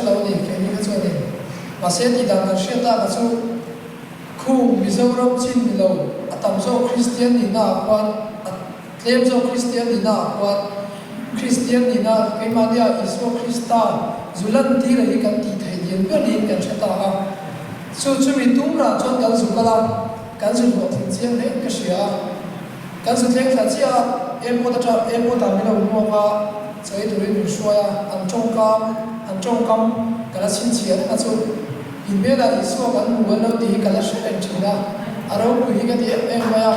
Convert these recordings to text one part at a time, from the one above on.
lo a ni, keini kha chuanin. Mahse tih dan kan hriat tak kha chu khung Mizoram chin ni lo, a tam zawk Kristian nihna ah khuan a tlem zawk Kristian nihna ah khuan Kristian nihna keimahnia Isua Krista zu lantira hi kan tih theih lian ber niin kan hre ta a. Chu chumi tum rah chuan kan zu kal a, kan zu hlawhtling chiang hlein ka hria a. Kan zu thleng thla chiah a, airport atang airport ah min lo hmuak a, chawi turin min hruai a, an tawngkam an tawngkam ka la chhinchhiah reng a chu in hmelah Isua kan hmu an lo tih hi ka la hre reng thin a, a ropui hi ka ti em em mai a,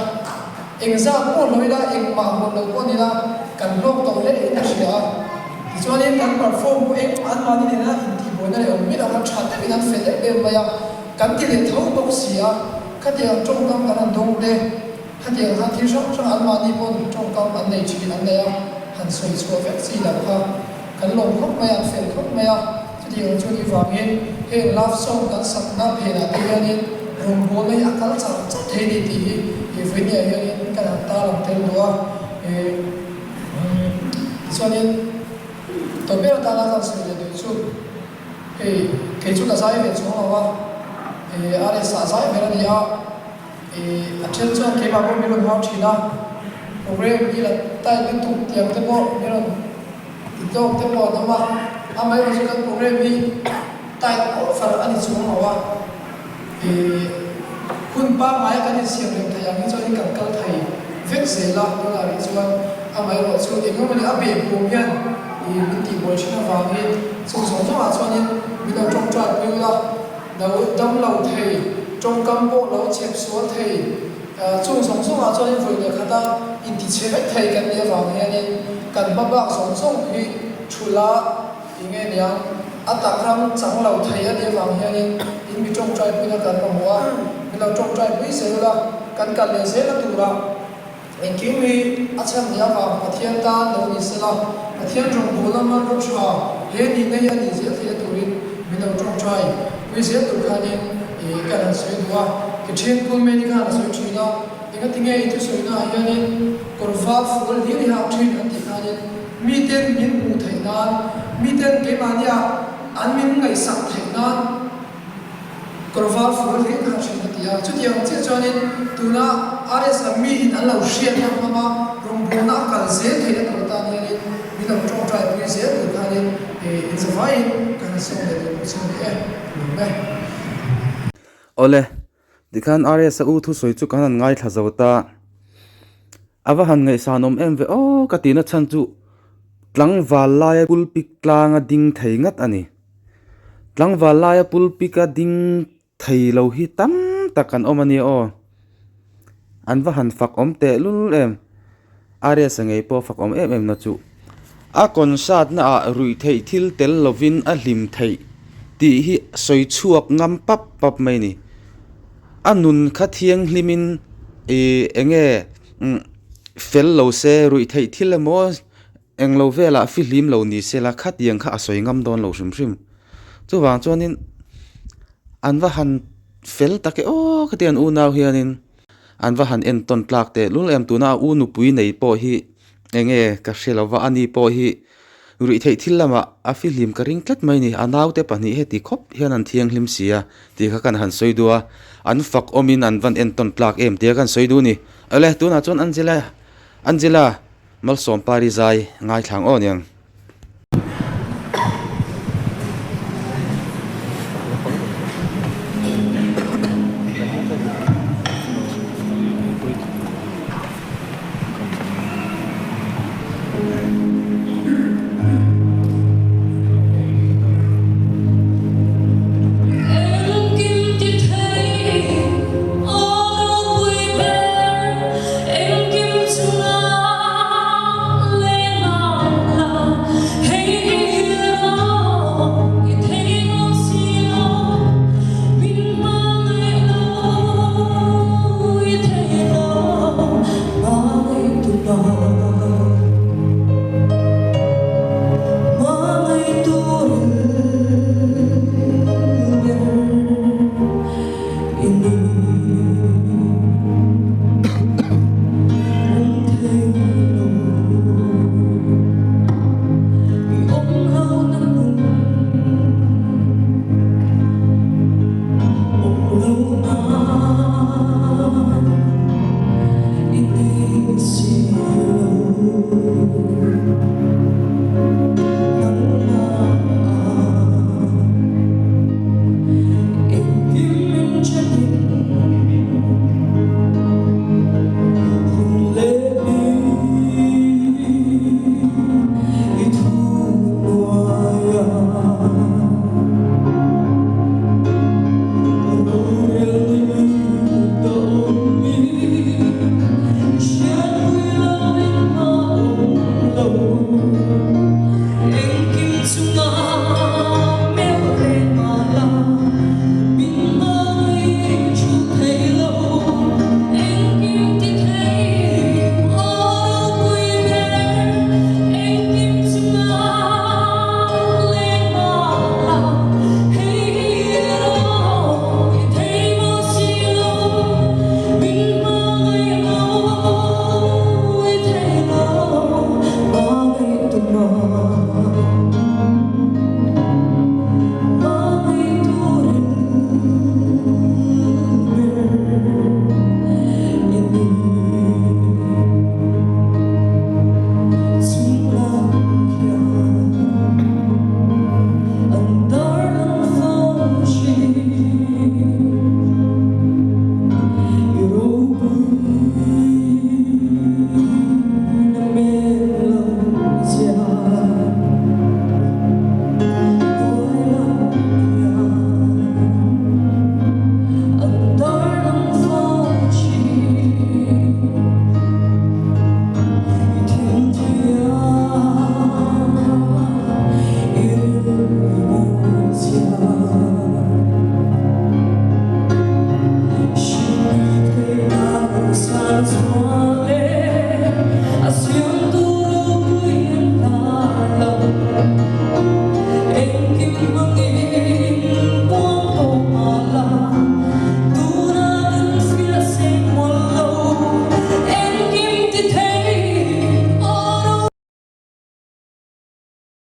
engzat pawh hlawh ila engmah hawn lo pawh ni ila kan hlawk tawh hle in ka hria a, tichuanin kan perform pawh engmah an mahni nena intihbuaina leh awm miah lo khan tha takin an fel em em mai a, kan ti leh tho bawk si a, khatiang tawngkam kan han dawng te. Hetiang kha thil hrang hrang anmahni pawn tawngkam an nei thin an nei a, han sawi chhuah vek chi loh kha kan lawm khawp mai a, an fel khawp mai a. Chutiang chu ni vangin heng love song kan sakna phenah te hianin rawngbawlna hi a kal char char thei ni tih hi he vawinia hianin kan han tarlang tel duh a. Tichuanin tawp ber atana kan sawi leh duh chu hei kei chu ka zai ve chuang lo a, RS ah zai ber a ni a. A then chuan keimah pawh min rawn hau thin a, program hi la tight lutuk tiang te pawh min rawn ti tawk te pawh an awm a, amaherawhchu chu kan program hi tight over a ni chuang lo a, hun pangngaia kan insiam reng theih ang hi chuanin kan kal thei vek zel a, tunah rih chuan amaherawhchu eng emawni a behbawm hian min tihbuai thin avangin chung zawng zawngah chuanin min lo tawngtai pui ula. Lo dam lo thei, tawngkam pawh lo chhep sual thei, chung zawng zawngah chuanin vawi leh khata intichhe vek thei kan nih avang hianin kan hma bak zawng zawng hi thula ti nge niang a tak ram chang lo thei a nih avang hianin in mi tawngtai puina kan mamawh a, min lo tawngtai pui zel ula, kan kal leh zel a turah. Engkim hi a chhan nih avang Pathian tan lo ni sela, Pathian rawngbawlna hmanraw tha he nihna hi a nih zel theihna turin min lo tawngtai pui zel tur khanin kan han sawi duh a. Ke then Kulmeni khan a sawi thin a, engati nge i thusawina ah hianin kawr val fual hlir i hak thin an tih khanin miten min hmuh theih nan, miten keimahnia an min ngaihsak theih nan, Kawrvar fual hle kha hrin a ti a, chutiang chiah chuanin tuna RS ang miin an lo hriatna hmanga rawngbawlna a kal zel theihna tur atan hianin min lo tawngtai pui zel tur khanin inzavaiin ka han sawm leh duh bawk che a ni e, lawm e. Awle, tikhan RS a u thusawi chu kan han ngaithla zo ta. A va han ngaihsan awm em ve aw ka tihna chhan chu tlangval laia pulpit tlanga ding thei ngat a ni. Tlangval laia pulpit a ding thei lo hi tam tak an awm a nia aw. An va han fak awm teh lul em. Arias-a ngei pawh fak awm em em na chu. A concert na ah ruih theih thil tel lovin a hlim theih tih hi sawi chhuak ngam pap pap mai a ni. A nun kha thianghlimin ih eng nge fel lo se ruih theih thil emaw Englo velah fihlim lo ni sela khatiang kha a sawi ngam dawn lo hrim hrim. Chuvang chuanin an va han fel tak e aw khatiang an unau hianin an va han entawn tlak teh lul em tuna a u nupui nei pawh hi eng nge ka hre lo va ani pawh hi ruih theih thil lamah a fihlim ka ring tlat mai a ni. A naute pahnih heti khawp hian an thianghlim si a tih kha kan han sawi duh a, an fak awmin an van entawn tlak em tia kan sawi duh a ni. Awle tunah chuan Angela Angela. Malsawm Pari zai ngaithlang aw niang.